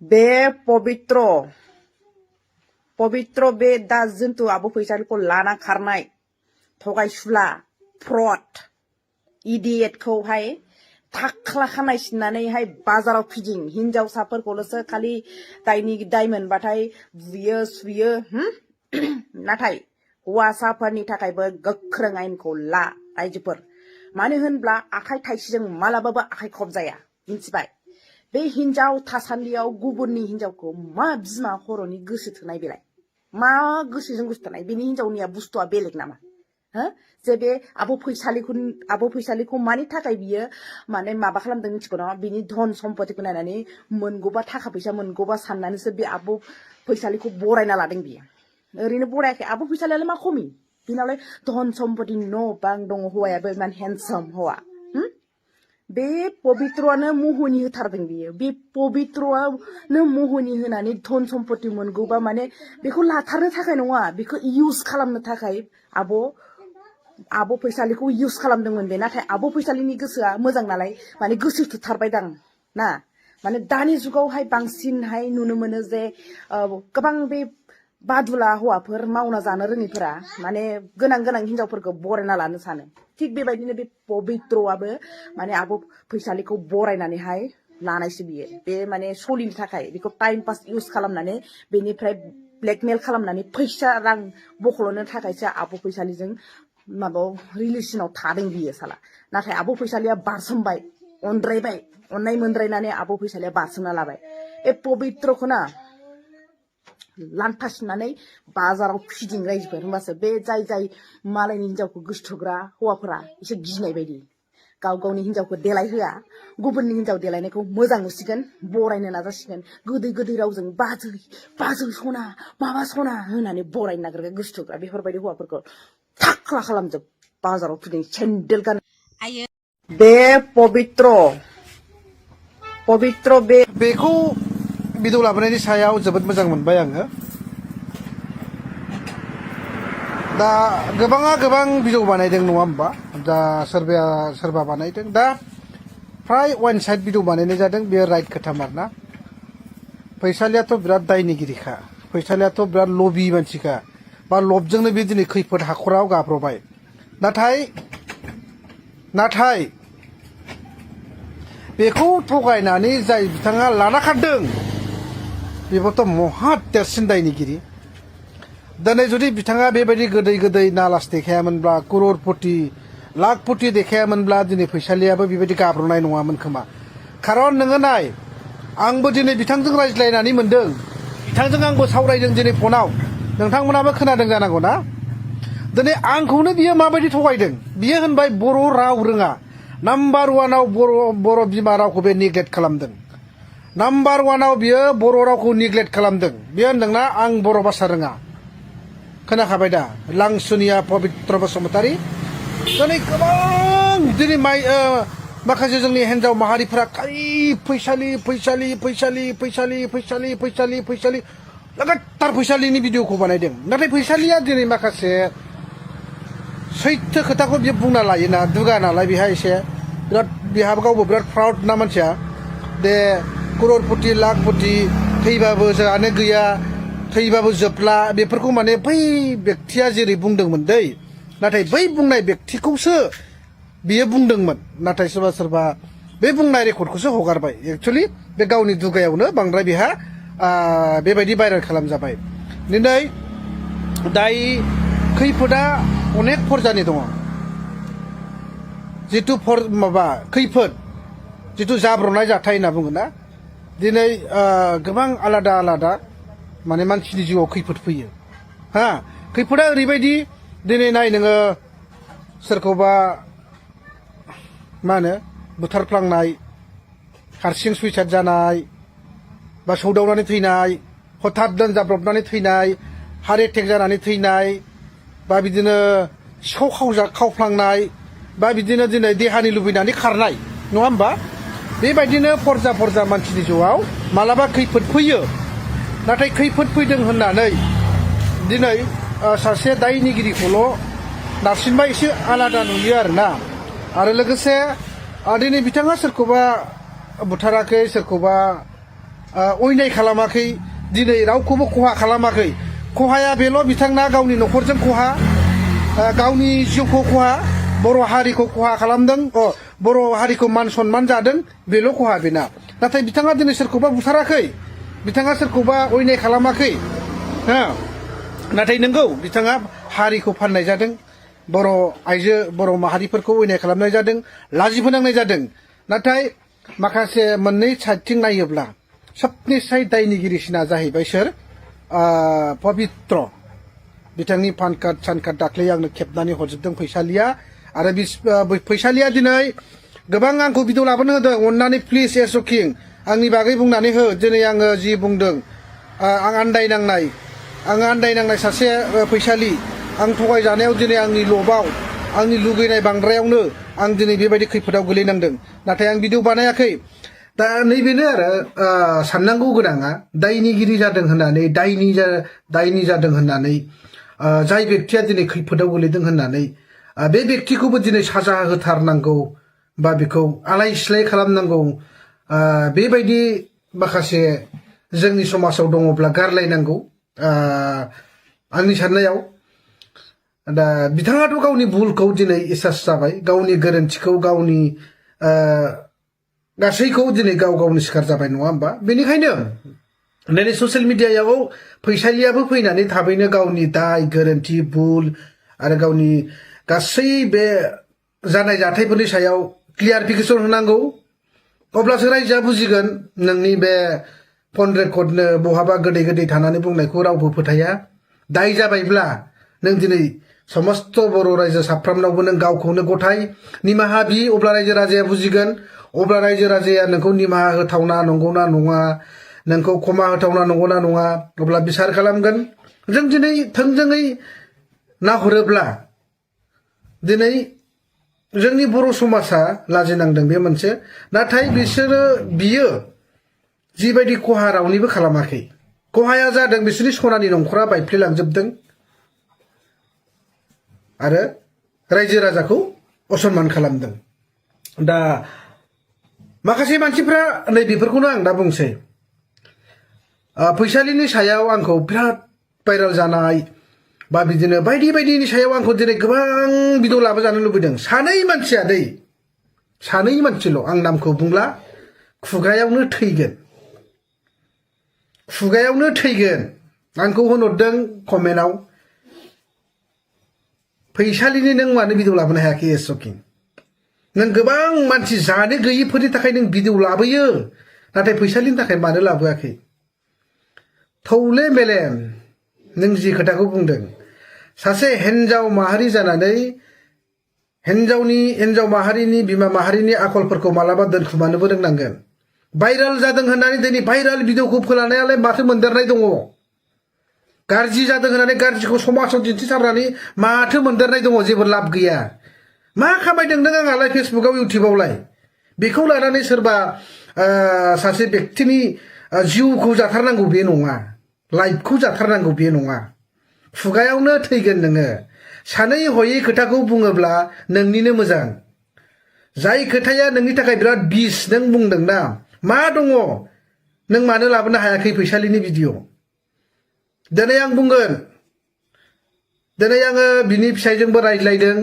बे पवित्र बे दा जन्तु आब' फैसालिखौ लाना खारनाय थगायसुला फ्रड इडियेटखौहाय थाख्ला खानाय सिननानैहाय बाजाराव फिदिं हिनजावसाफोरखौल'सो खालि दाय मोनबाथाय बुयो सुयो नाथाय हौवासाफोरनि थाखायबो गोख्रों आयेनखौ ला रायजोफोर मानो होनब्ला आखाइ थाइसेजों मालाबाबो आखाइ खबजाया मिन्थिबाय बे हिनजाव थासान्दियाव गुबुननि हिनजावखौ मा बिमा खर'नि गोसो थोनाय बेलाय मा गोसोजों गोसो थोनाय बेनि हिनजावनिया बुस्थुआ बेलेग नामा जे बे आब' फैसालिखौ मानि थाखाय बियो माने माबा खालामदों मिथिगौ नामा बिनि धन सम्पतिखौ नायनानै मोनगौबा थाखा फैसा मोनगौबा साननानैसो बे आब' फैसालिखौ बरायना लादों बियो ओरैनो बरायाखै आब' फैसालियालाय मा खमि बिनावलाय धन सम्पति न' बां दङ हौवायाबो इमान हेन्डसाम हौवा बे पवित्रआनो मोहनि होथारदों बियो बे पवित्रआनो मोहनि होनानै धन सम्पति मोनगौबा माने बेखौ लाथारनो थाखाय नङा बेखौ इउज खालामनो थाखाय आब' फैसालिखौ इउज खालामदोंमोन बे नाथाय आब' फैसालिनि गोसोआ मोजां नालाय माने गोसो थोथारबायदां ना माने दानि जुगावहाय बांसिनहाय नुनो मोनो जे गोबां बे बादुला हौवाफोर मावना जानो रोङिफोरा माने गोनां हिनजावफोरखौ बरायना लानो सानो थिग बेबायदिनो बे पवित्रआबो माने आब' फैसालिखौ बरायनानैहाय लानायसो बियो बे माने सलिनो थाखाय बेखौ टाइम पास इउज खालामनानै बेनिफ्राय ब्लेकमेल खालामनानै फैसा रां बख'लनो थाखायसो आब' फैसालिजों माबायाव रिलेसनाव थादों बियो साला नाथाय आब' फैसालिया बारसोमबाय अनद्रायबाय अननाय मोनद्रायनानै आब' फैसालिया बारसोमना लाबाय बे पवित्रखौ ना लांफासिनानै बाजाराव फिदिं रायजोफोर होमबासो बे जाय मालायनि हिनजावखौ गोसोथोग्रा हौवाफोरा एसे गिनाय बायदि गावनि हिनजावखौ देलायहोआ गुबुननि हिनजाव देलायनायखौ मोजां नुसिगोन बरायनो नाजासिगोन गोदै रावजों बाजै सना माबा सना होनानै बरायनो नागिरग्रा गोसोथोग्रा बेफोरबायदि हौवाफोरखौ थाख्ला खालामजोब बाजाराव फिदिं सेन्देल गान बे पवित्र बेखौ भिडिअ लाबोनायनि सायाव जोबोद मोजां मोनबाय आङो दा गोबां भिडिअ बानायदों नङा होमबा दा सोरबा बानायदों दा फ्राय वान साइड भिडिअ बानायनाय जादों बेयो राइट खोथामारना फैसालियाथ' बिराद दायनिगिरिखा फैसालियाथ' बिराद लबि मानसिखा बा लबजोंनो बे दिनै खैफोद हाखराव गाब्रबाय नाथाय बेखौ थगायनानै जाय बिथाङा लाना खारदों बेबोथ' महा देरसिन दायनिगिरि दिनै जुदि बिथाङा बेबायदि गोदै नालास देखायामोनब्ला कररपति लाखपति देखायामोनब्ला दिनै फैसालियाबो बेबायदि गाब्रनाय नङामोन खोमा खारन नोङो नाय आंबो दिनै बिथांजों रायज्लायनानै मोनदों बिथांजों आंबो सावरायदों दिनै फनाव नोंथांमोनाबो खोनादों जानांगौ ना दिनै आंखौनो बियो माबायदि थगायदों बियो होनबाय बर' राव रोङा नाम्बार वानाव बर' बिमा रावखौ बे नेग्लेक्ट खालामदों नाम्बार वानाव बियो बर' रावखौ नेग्लेक्ट खालामदों बियो होनदोंना आं बर' भाषा रोङा खोनाखाबाय दा लांसुनिया पवित्र बसुमतारी दिनै गोबां दिनै माखासे जोंनि हिन्जाव माहारिफोरा खालि फैसालि लागातार फैसालिनि भिडिअखौ बानायदों नाथाय फैसालिया दिनै माखासे सैथो खोथाखौ बियो बुंना लायोना दुगा नालाय बेहा एसे बिराद बिहा गावबो बिराद प्राउड ना मानसिया दे कररपति लाखपति थैबाबो जानो गैया थैबाबो जोबला बेफोरखौ माने बै व्यक्तिया जेरै बुंदोंमोन दै नाथाय बै बुंनाय व्यक्तिखौसो बियो बुंदोंमोन नाथाय सोरबा बे बुंनाय रेकर्डखौसो हगारबाय एक्चुअलि बे गावनि दुगायावनो बांद्राय बेहा बेबायदि भाइरेल खालामजाबाय दिनै दाय खैफोदा अनेक फरजानि दङ जितु खैफोद जितु जाब्रनाय जाथाय होनना बुङो ना दिनै गोबां आलादा माने मानसिनि जिउआव खैफोद फैयो खैफोदा ओरैबायदि दिनै नाय नोङो सोरखौबा मा होनो बुथारफ्लांनाय हारसिं सुइसाइड जानाय बा सौदावनानै थैनाय हठात लोमजाब्रबनानै थैनाय हार्ट एटेक जानानै थैनाय बा बिदिनो सिखाव खावफ्लांनाय बा बिदिनो दिनै देहानि लुबैनानै खारनाय नङा होमबा बेबायदिनो फरजा मानसिनि जिउआव मालाबा खैफोद फैयो नाथाय खैफोद फैदों होननानै दिनै सासे दायनिगिरिखौल' नारसिनबा एसे आलादा नुयो आरोना आरो लोगोसे दिनै बिथाङा सोरखौबा बुथाराखै सोरखौबा अयनाय खालामाखै दिनै रावखौबो खहा खालामाखै खहाया बेल' बिथांना गावनि न'खरजों खहा गावनि जिउखौ खहा बर' हारिखौ खहा खालामदों बर' हारिखौ मान सनमान जादों बेल' खहा बेना नाथाय बिथाङा दिनै सोरखौबा बुथाराखै बिथाङा सोरखौबा अयनाय खालामाखै नाथाय नंगौ बिथाङा हारिखौ फाननाय जादों बर' आइजो बर' माहारिफोरखौ अयनाय खालामनाय जादों लाजि फोनांनाय जादों नाथाय माखासे मोननै साइडथिं नायोब्ला सबनिसाय दायनिगिरिसिना जाहैबाय सोर पबित्र बिथांनि पान कार्ड सान कार्ड दाख्लै आंनो खेबनानै हरजोबदों फैसालिया आरो फैसालिया दिनै गोबां आंखौ भिडिअ लाबोनो होदों अननानै प्लिज S.Joking आंनि बागै बुंनानै हो दिनै आङो जि बुंदों आं आन्दायनांनाय सासे फैसालि आं थगायजानायाव दिनै आंनि लबाव आंनि लुगैनाय बांद्रायावनो आं दिनै बेबायदि खैफोदाव गोलैनांदों नाथाय आं भिडिअ बानायाखै दा नैबेनो आरो साननांगौ गोनाङा दायनिगिरि जादों होननानै दायनि जादों होननानै जाय बेक्तिया दिनै खैफोदाव गोलैदों होननानै बे बेक्तिखौबो दिनै साजा होथारनांगौ बा बेखौ आलाय सिलाय खालामनांगौ बेबायदि माखासे जोंनि समाजाव दङब्ला गारलायनांगौ आंनि साननायाव दा बिथाङाथ' गावनि भुलखौ दिनै एसास जाबाय गावनि गोरोन्थिखौ गावनि गासैखौ दिनै गावनि सिखार जाबाय नङा होमबा बेनिखायनो दिनै ससियेल मिडियायाव फैसालियाबो फैनानै थाबैनो गावनि दाय गोरोन्थि भुल आरो गावनि गासै बे जानाय जाथायफोरनि सायाव क्लियारिफिकेसन होनांगौ अब्लासो रायजोआ बुजिगोन नोंनि बे फन रेकर्डनो बहाबा गोदै थानानै बुंनायखौ रावबो फोथाया दाय जाबायब्ला नों दिनै समस्त बर' रायजो साफ्रोमनावबो नों गावखौनो गथाय निमाहा बि अब्ला रायजो राजाया बुजिगोन अब्ला रायजो राजाया नोंखौ निमाहा होथावना नंगौना नङा नोंखौ क्षमा होथावना नंगौना नङा अब्ला बिसार खालामगोन जों दिनै थोंजोङै नाहरोब्ला दिनै जोंनि बर' समाजा लाजिनांदों बे मोनसे नाथाय बियो जिबायदि खहा रावनिबो खालामाखै खहाया जादों बिसोरनि सनानि नंखरा बायफ्लेलांजोबदों आरो रायजो राजाखौ असनमान खालामदों दा माखासे मानसिफ्रा नै बेफोरखौनो आं दा बुंसै फैसालिनि सायाव आंखौ बिराद भाइराल जानाय बा बिदिनो बायदि बायदिनि सायाव आंखौ दिनै गोबां भिडिअ लाबोजानो लुबैदों सानै मानसिल' आं नामखौ बुंला खुगायावनो थैगोन आंखौ होनहरदों कमेन्टआव फैसालिनि नों मानो भिडिअ लाबोनो हायाखै S.Joking नों गोबां मानसि जानो गैयिफोरनि थाखाय नों भिडिअ लाबोयो नाथाय फैसालिनि थाखाय मानो लाबोआखै थौले मेलेम नों जि खोथाखौ बुंदों सासे हिन्जाव माहारि जानानै हिन्जाव माहारिनि बिमा माहारिनि आखलफोरखौ मालाबा दोनखुमानोबो रोंनांगोन भाइराल जादों होननानै दिनै भाइराल भिडिअखौ फोलानायालाय माथो मोनदेरनाय दङ गाज्रि जादों होननानै गाज्रिखौ समाजाव दिन्थिसारनानै माथो मोनदेरनाय दङ जेबो लाब गैया मा खामायदों नों आंहालाय फेसबुकआव इउटिउबावलाय बेखौ लानानै सोरबा सासे बेक्तिनि जिउखौ जाथारनांगौ बे नङा लाइफखौ जाथारनांगौ बे नङा खुगायावनो थैगोन नोङो सानै हयै खोथाखौ बुङोब्ला नोंनिनो मोजां जाय खोथाया नोंनि थाखाय बिराद बिस नों बुंदोंना मा दङ नों मानो लाबोनो हायाखै फैसालिनि भिडिअ दिनै आं बुंगोन दिनै आङो बिनि फिसायजोंबो रायज्लायदों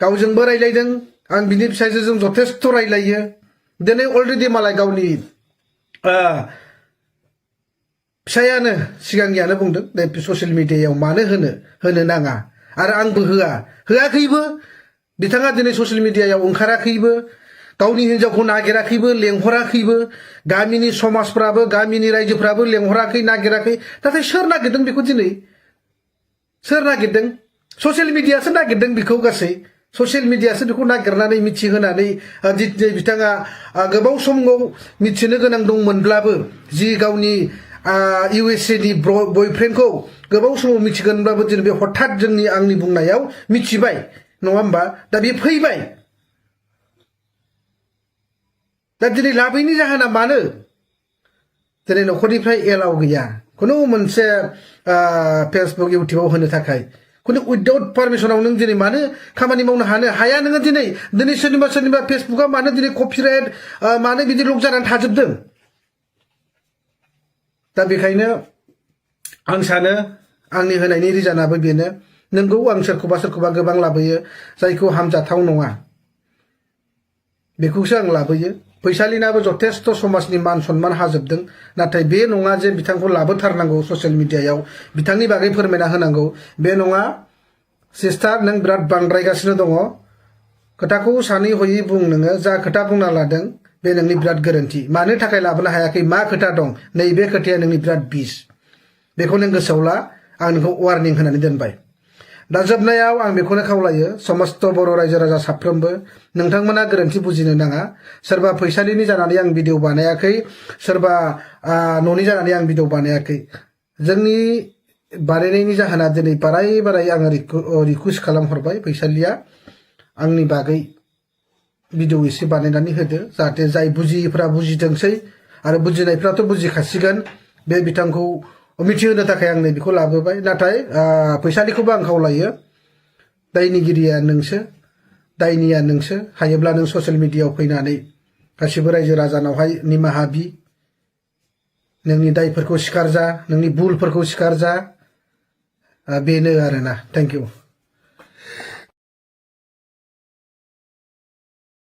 गावजोंबो रायज्लायदों आं बिनि फिसायजों जथेस्थ रायज्लायो दिनै अलरेडि मालाय गावनि फिसायानो सिगांनियानो बुंदों ससियेल मिडियायाव मानो होनो नाङा आरो आंबो होआखैबो बिथाङा दिनै ससियेल मिडियायाव ओंखाराखैबो गावनि हिन्जावखौ नागिराखैबो लेंहराखैबो गामिनि समाजफ्राबो गामिनि रायजोफ्राबो लेंहराखै नागिराखै नाथाय सोर नागिरदों बेखौ दिनै सोर नागिरदों ससियेल मिडियासो नागिरदों बेखौ गासै ससियेल मिडियासो बेखौ नागिरनानै मिथिहोनानै दिनै बिथाङा गोबाव समाव मिथिनो गोनां दंमोनब्लाबो जि गावनि USA नि बयफ्रेन्डखौ गोबाव समाव मिथिगोनब्लाबो दिनै बे हठात आंनि बुंनायाव मिथिबाय नङा होमबा दा बे फैबाय दा दिनै लाबोयैनि जाहोना मानो दिनै न'खरनिफ्राय एलाव गैया खुनु मोनसे फेसबुक इउटिउबाव होनो थाखाय खुनु उइदाउट पारमिसनाव नों दिनै मानो खामानि मावनो हाया नोङो दिनै सोरनिबा फेसबुकआ मानो दिनै कपिराइट मानो बिदि लक जानानै थाजोबदों दा बेखायनो आं सानो आंनि होनायनि रिजनाबो बेनो नोंगौ आं सोरखौबा गोबां लाबोयो जायखौ हामजाथाव नङा बेखौसो आं लाबोयो फैसालिनाबो जथेस्थ समाजनि मान सन्मान हाजोबदों नाथाय बे नङा जे बिथांखौ लाबोथारनांगौ ससियेल मिडियायाव बिथांनि बागै फोरमायना होनांगौ बे नङा सिस्टार नों बिराद बांद्रायगासिनो दङ खोथाखौ सानै हयै बुं नोङो जा खोथा बुंना लादों बे नोंनि बिराद गोरोन्थि मानो थाखाय लाबोनो हायाखै मा खोथा दं नैबे खोथाया नोंनि बिराद बिस बेखौ नों गोसोआव ला आं नोंखौ वार्निं होनानै दोनबाय दा जोबनायाव आं बेखौनो खावलायो समस्त बर' रायजो राजा साफ्रोमबो नोंथांमोना गोरोन्थि बुजिनो नाङा सोरबा फैसालिनि जानानै आं भिडिअ बानायाखै सोरबा न'नि जानानै आं भिडिअ बानायाखै जोंनि बानायनायनि जाहोना दिनै बाराय आङो रिकुवेस्ट खालामहरबाय फैसालिया आंनि बागै भिडिअ एसे बानायनानै होदो जाहाथे जाय बुजियिफ्रा बुजिथोंसै आरो बुजिनायफ्राथ' बुजिखासिगोन बे बिथांखौ मिथिहोनो थाखाय आं बेखौ लाबोबाय नाथाय फैसालिखौबो आं खावलायो दायनिगिरिया नोंसो दायनिया नोंसो हायोब्ला नों ससियेल मिडियायाव फैनानै गासिबो रायजो राजानावहाय निमाहा बि नोंनि दायफोरखौ सिखार जा नोंनि भुलफोरखौ सिखार जा बेनो आरोना थेंक इउ